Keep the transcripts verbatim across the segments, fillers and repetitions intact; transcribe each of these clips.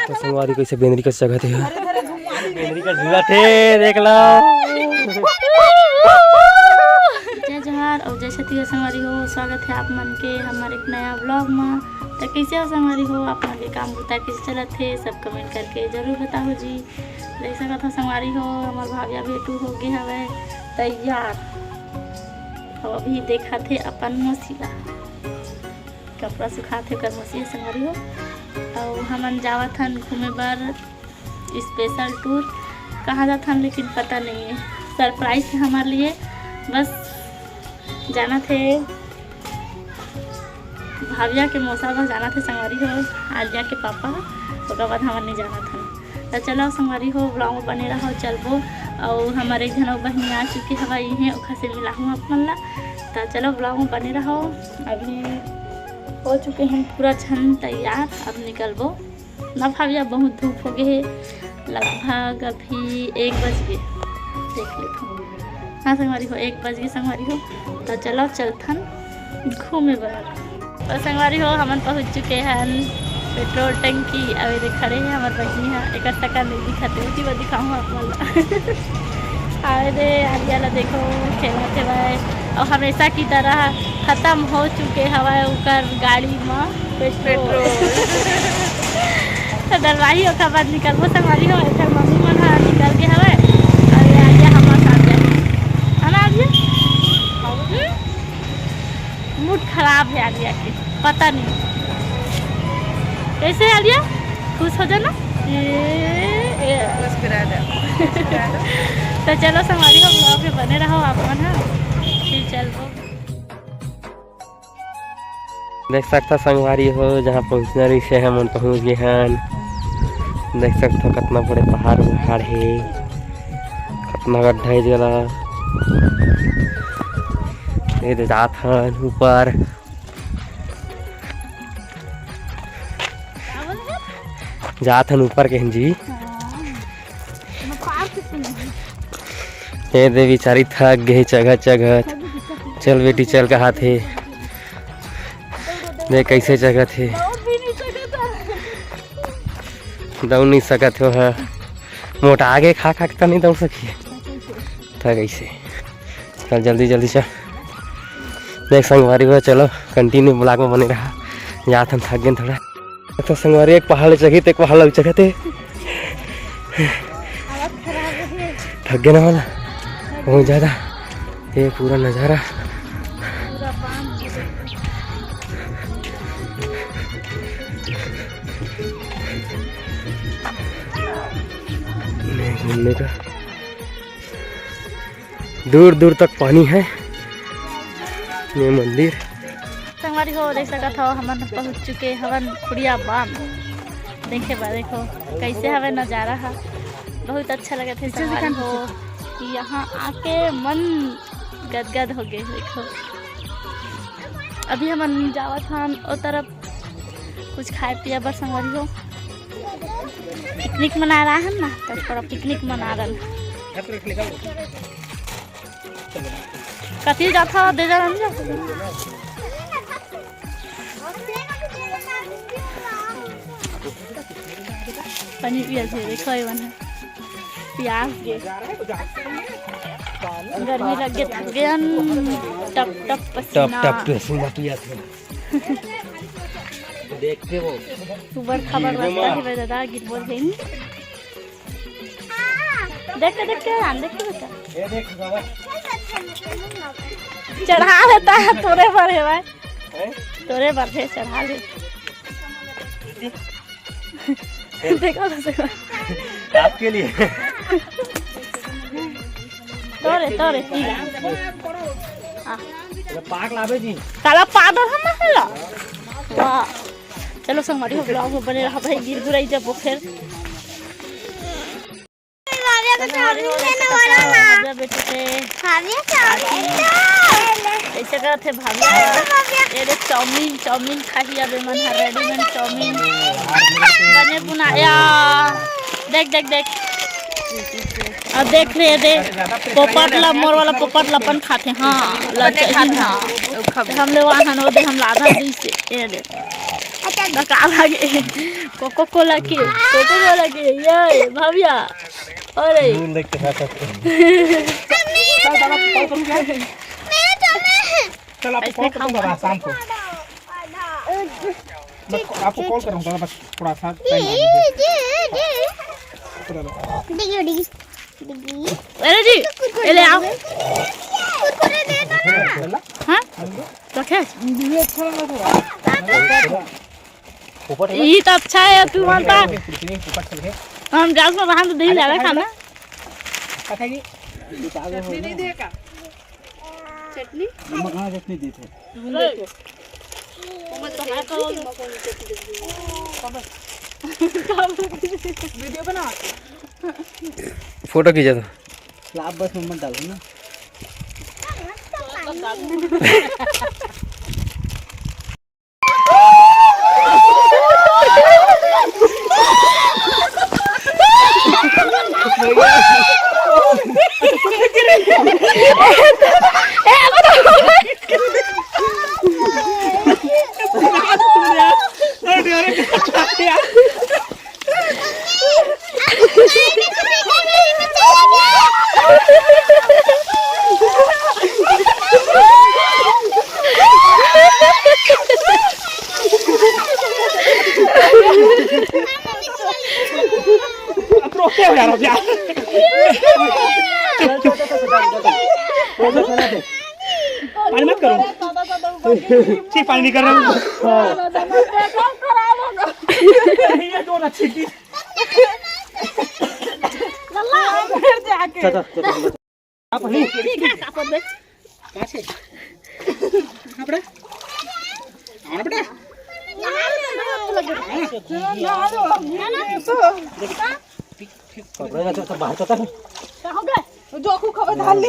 तो संगवारी कइसे बेंदरी कस जगह थे, बेंदरी कस जुआ थे, देख लो। जय जोहार अउ जय छत्तीसगढ़ संगवारी हो, स्वागत है आप मन के हमर एक नया vlog में। तो कैसे हो संगवारी हो, आप मन के काम बुता कैसे चलत है, सब comment करके जरूर बताओ जी। देख सकत हो संगवारी हो, हमर भाविया बेटू हो गे हवय तैयार। अब अभी देखत हे अपन मौसी ला, कपड़ा सुखात हे ओकर मौसी ह संगवारी हो। अउ हमन जावत हन घूमे बर special tour। कहाँ जात हन लेकिन पता नहीं है, surprise है हमारे लिए। बस जाना थे भाविया के मौसा बस जाना थे संगवारी हो, आलिया के पापा, ओकर बाद हमन नहीं जाना था। तो चलो संगवारी हो, vlog में बने रहो, चलबो। अउ हमर एक झन अउ बहिनी आ चुके हवा इहें, ओखर से मिलाहूँ आप मन ला। तो चलो vlog में बने रहो। अभी हो चुके हैं पूरा झन तैयार, अब निकलबो ना भाविया, बहुत धूप हो गए है, लगभग अभी एक बज गए, देख लेथन। हाँ संगवारी हो, एक बज गए संगवारी हो। तो चलो चलथन घूमे बर। तो संगवारी हो, हमन पहुँच चुके हन पेट्रोल टंकी। अब ये खड़े हैं हमर बहिनी हा, एकर शकल नहीं दिखत है, उसी बर दिखाऊँ आप मन ला। आवे दे आलिया ला, देखो खेलत हे भाई। और हमेशा की तरह खत्म हो चुके हवय ओकर गाड़ी म पेट्रोल। पेट्रोल। तो डलवाही ओकर बाद निकलबो संगवारी हो। एकर मम्मी मन ह निकल के हवय, अउ ये आलिया हमर साथ जाही, है ना आलिया? हम्म? Mood खराब है आलिया के, पता नहीं कैसे। आलिया, खुश हो जाना। ये, ये। मुस्कुरा दे। तो चलो संगवारी हो, vlog में बने रहो आप मन, हाँ? फिर चलबो। देख सकता संगवारी हो, जहाँ पहुँचना रहिसे हमन पहुँच गए हन। देख सकता कतना बड़े पहाड़ उहाड़ हे, कतना गड्ढा हे जला। ये दे जात हन ऊपर, जात हन ऊपर के हन जी। ये दे बेचारी थक गे हे चघत चघत। चल बेटी चल, कहात हे। देख कैसे चघत हे। दौड़ नहीं सकत हो, हाँ। मोटा आगे खा खा के तो नहीं दौड़ सकी। थक ऐसे। चल जल्दी जल्दी चल। देख संगवारी हो, चलो continue vlog में बने रहा। जात हम थक गए थोड़ा। तो संगवारी एक पहाड़ चघी, एक पहाड़ लग चघते। थक गए ना वाला बहुत ज़्यादा। ये पूरा नज़ारा। घूमने का दूर दूर तक पानी है। ये मंदिर। संगवारी हो, देख सकत हो, हमन पहुंच चुके हवन खुड़िया बांध। देखे बा, देखो कैसे हवे नजारा हा, बहुत अच्छा लगत हे संगवारी हो। यहाँ आके मन गदगद हो गए। देखो अभी हमन जावत हन ओ तरफ कुछ खाए पिए बर संगवारी हो। पिकनिक मना रहा है ना, तो थोड़ा पिकनिक मना रहा है। कथी जाथा दे जा रहा है। पानी पिया थे, देखो ये बना पियास के गर्मी लग गए, थक गए हन। टप टप टप पसीना। टप पसीना पिया थे। देख के वो। ऊबर खबर गिरबो रखता मत। है भाई दादा, गिरबो नहीं। देख के, देख के, आन, देख के बेटा। ये देख बाबा। चढ़ा लेता है, तोरे पर है भाई। हैं? तोरे पर है, चढ़ा ले। देखो तो सही। आपके लिए। तोरे, तोरे, पी ले। आ। ये पाक लावे जी। काला पाउडर हम ना खेला। वाह। चलो संगवारी हो, vlog में बने रहा भाई, गिर गुराई जब वो फिर। भाविया को संगवारी हो, चाउमीन देने वाला ना। राजा बेटे से भाविया चाउमीन। ऐसे करत हे भाविया। भाविया। ये देख चाउमीन, चाउमीन खाही अब मन हर readymade चाउमीन। बने बुनाया। देख, देख, देख। अब देख रे, देख। पोपट ला, मोर वाला पोपट ला अपन खाथे। हाँ, लज्जा ही ना। हम ले वाहन हो दे, हम लाधा दी से, ये दे। अच्छा, का लागे? कोको कोला के, कोको कोला के, ये, भव्या। अरे। नून देख के खा सकते हैं। चल, चल, आप कॉल करूँगा। चल, आपको कॉल करूँगा शाम को। मैं आपको कॉल करूँगा, बस थोड़ा सा टाइम लगा दीजिए। चलो। अरे जी, ये ले आओ। कुरकुरे दे दो ना। हाँ? रखे? ये अच्छा लगा था। ये तो अच्छा है, तू मानता। हम जाल में बाहर तो नहीं जा रहा खाना। चटनी नहीं देगा। चटनी? नमक, हाँ, चटनी देते। वीडियो बना। फोटो खींचा था। आप बस में मत डालो ना। रोते हो यार, रोते यार। पानी मत करो। छी, पानी नहीं कर रहा हूँ। ये दो ना छिटी। लल्ला, फिर जाके। चाचा, चाचा, हम लोग आप नहीं। ठीक है, आप अब कहाँ से? हाँ, बेटा। हाँ, बेटा। कपड़ा ना, चाचा, बाहर चाचा। का हो गए? जो खूब खबर धार ली।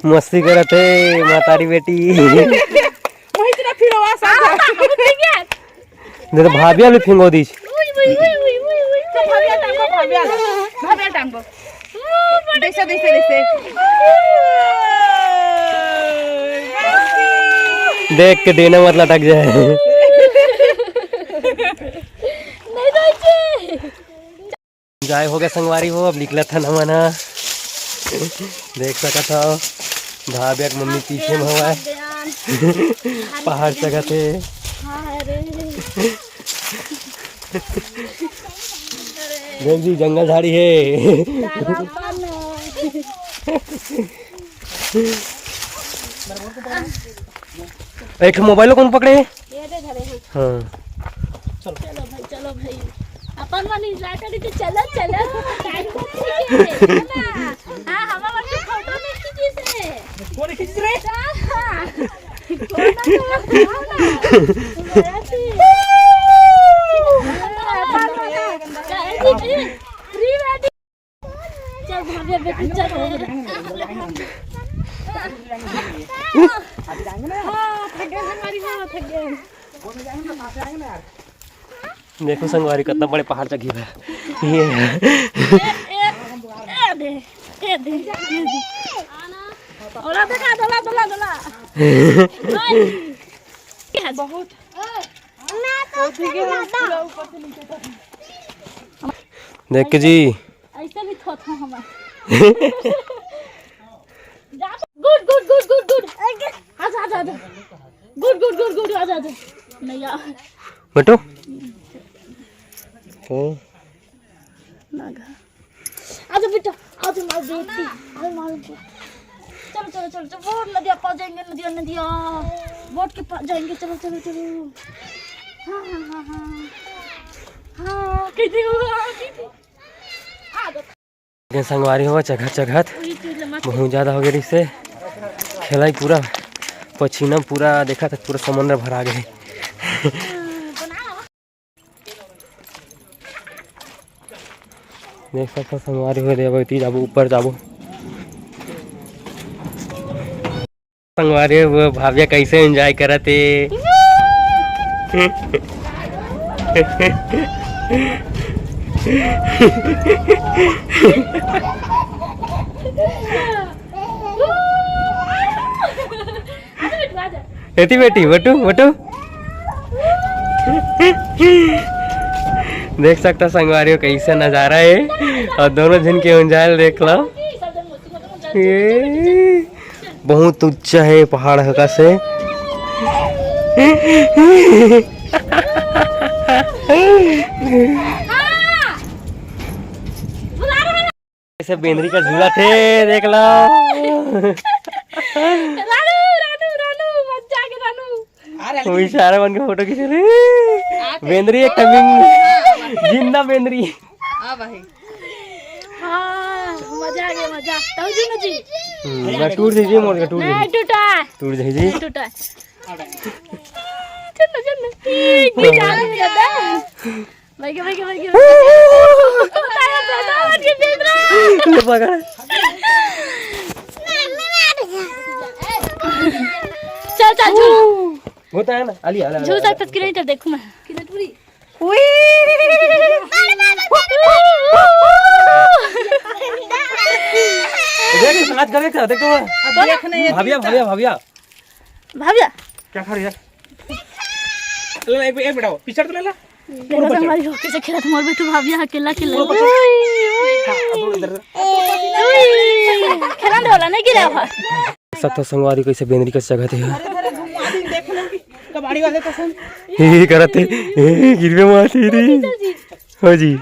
मस्ती करत हे मातारी बेटी। वही तेरा फिर आवाज आ रहा है। नहीं तो भाभी वाली फिंगो दीस। उई, उई, उई। चल, भाभी टांगो, भाभी टांगो। भाभी टांगो। दैसे, दैसे, दैसे। देख के देना मत लटक जाए। नहीं, नहीं। एंजॉय हो गया संगवारी हो, अब निकलत हन हमन ह। देख सकत हव, भाभी के मम्मी पीछे में हवय। पहाड़ चघत हे। देख जी, जंगल झाड़ी हे। एक ठो मोबाइल कोन पकड़े हे? ये दे धरे हैं। हाँ। चलो भाई, चलो भाई। अपन मन एंजॉय करी तो चलो, चलो। टाइम बच गया है ना? हाँ, हमारा मन के फोटो नहीं खींची से। कौन खींच रहे? हाँ। फोटो तो खींचो ना। Pre wedding. चल भाभी, अभी पिक्चर है। हाँ, थक गए संगवारी, हाँ, थक गए। देखो संगवारी, कितना बड़े पहाड़ चघी है ये। ए, ए, ए दे, ए दे, ए दे। ओला देखा, दोला, दोला, दोला। बहुत। देख के जी। ऐसे भी थोथा हमार। गुड, गुड, गुड, गुड, गुड। आजा, आजा, आजा। गुड, गुड, गुड, गुड, आजा, आजा। नहीं आ। बेटो। ओ। नागा। आजा बेटा, आजा मार बेटी। आजा मार बेटी। चलो, चलो, चलो, चलो, वो नदिया पास जाएंगे, नदिया, नदिया। बोट के पास जाएंगे, चलो, चलो, चलो। हाँ, हाँ, हाँ, हाँ। हाँ, कैसे हुआ? कैसे? आ, देखो। संगवारी हो, चघत, चघत। बहुत ज्यादा हो गया रिसे। खेलाई पूरा पसीना, पूरा देखा था, पूरा समुद्र भरा गए। देख सकथव संगवारी हो, देवती जाबो, ऊपर जाबो। संगवारी हो, भाविया कैसे एंजॉय करत हे। एती बेटी, बटू, बटू। देख सकता संगवारी हो, कैसे नजारा है और दोनों झन के enjoy देख लो। ए, बहुत ऊंचा है पहाड़ हका से। कैसे बेंदरी का झूला थे, देख लो। रानू, रानू, रानू, मत जाके रानू। वो इशारा बन के फोटो खींच रहे। बेंदरी एक कमिंग, जिंदा बेंदरी। आ भाई। हाँ, मजा आ गया, मजा। तब जी ना जी। हम्म, बस टूट जाइए, मोड़ के टूट नहीं जाइए। टूटा। टूट जाइए। नहीं टूटा। चल ना, चल ना। ये, ये जा रही है दादा। भाई के, भाई के, भाई के। ले पकड़। चल, चल, झूल। होता है ना, आलिया, आलिया, झूल आलिया। सकता कि नहीं, चल देखूं मैं। उई। देख, नाच करे क्या? देख तो। अब देख नहीं है, भाविया, भाविया, भाविया। भाविया। क्या खा रही है? ले, एक, एक मिनट आओ, पिक्चर तो ले ला। देखो तो हमारी हो कैसे खेलत मोर बेटू भाविया अकेला अकेला। हाँ, अब इधर। उई। खेलन दे वाला नहीं गिरा हुआ। सब तो संगवारी कैसे बेंदरी का जगह थे। अरे, अरे, घुमा दी, देख लो। कबाड़ी वाले कसम। हे करत हे, हे गिरवे मारती रे। हो जी।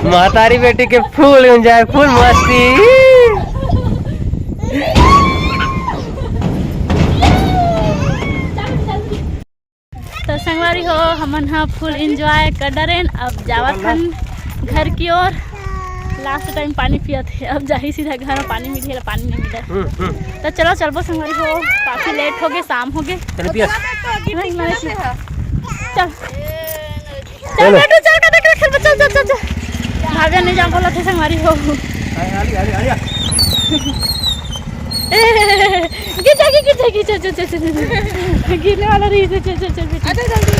महतारी बेटी के full enjoy, full मस्ती। तो संगवारी हो, हमन ह full enjoy कर डरेन। अब जावत हन घर की ओर। Last time पानी पियत हे, अब जाही सीधा घर में, पानी मिलही ला, पानी नहीं मिले। हम्म, हम्म। तो चलो, चलबो संगवारी हो, काफी late हो गए, शाम हो गए। चल पिया। नहीं, नहीं, चल। चल चलो। बेटू, चल, चल, चल, चल, चल। भाविया नहीं जाम बोला थे संगवारी हो। आली, आली, आली। गिर जाएगी, गिर जाएगी, चल, चल, चल, चल। गिरने वाला रही, चल, चल, चल, चल, बेटी। अच्छा, जल्दी।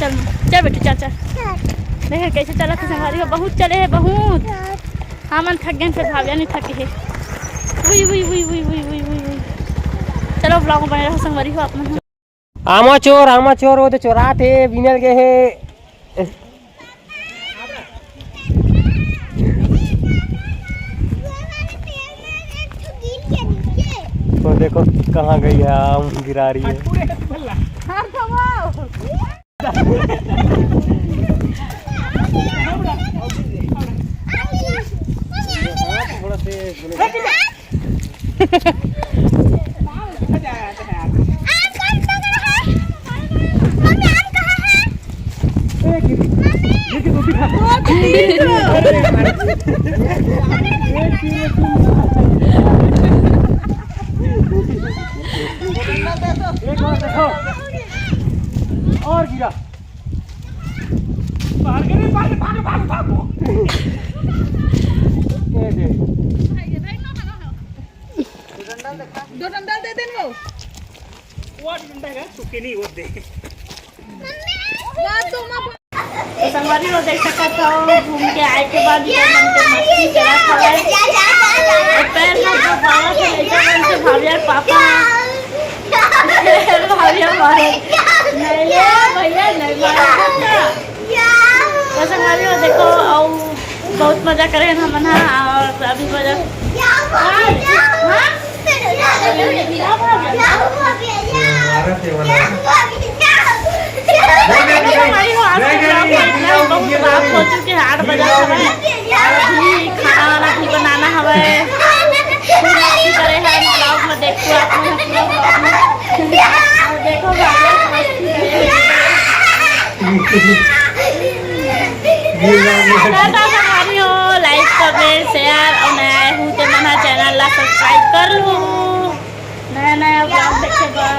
चल, चल, बेटी, चल, चल। देख, कैसे चलत हे संगवारी हो, बहुत चले हे, बहुत। हमन थक गए, फिर भाविया नहीं थके हे। उई, उई, उई। चलो, vlog में बने रहो संगवारी हो आप मन। आमा चोर, आमा चोर, वो तो चोरात हे, बिनल गए हे। तो देखो कहाँ गई है, आम गिरा रही है। एक और देखो। और गिरा। बाहर के नहीं, बाहर, भागो, भागो, भागो। ये दे। दो डंडा दे देन वो। वो डंडा है, सुखी नहीं, वो दे। तो संगवारी हो देख सकत हो, घूम के आए के बाद इधर मन के मस्ती चलत हवे। पैर में जो बाबा के लइका मन के भाभी और पापा। भाभी हमारे। नहीं भैया, नहीं मारो। तो संगवारी हो देखो, अउ बहुत मजा करे हन हमन ह, और अभी मजा। हाँ? संगवारी हो, आज के vlog में इतना ही, बहुत रात हो चुके हैं, आठ बजे हवे। अभी खाना वाना भी बनाना हवे। फिर मस्ती करे हैं, vlog में देखो आप लोग, vlog में। और देखो भाई, मस्ती करे हैं। टाटा संगवारी हो, like, comment, share और नया आए हूँ ते मन ह channel ला subscribe कर लू। नया नया vlog देखे बर।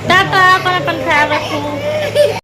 टाटा, अपन अपन ख्याल रखू।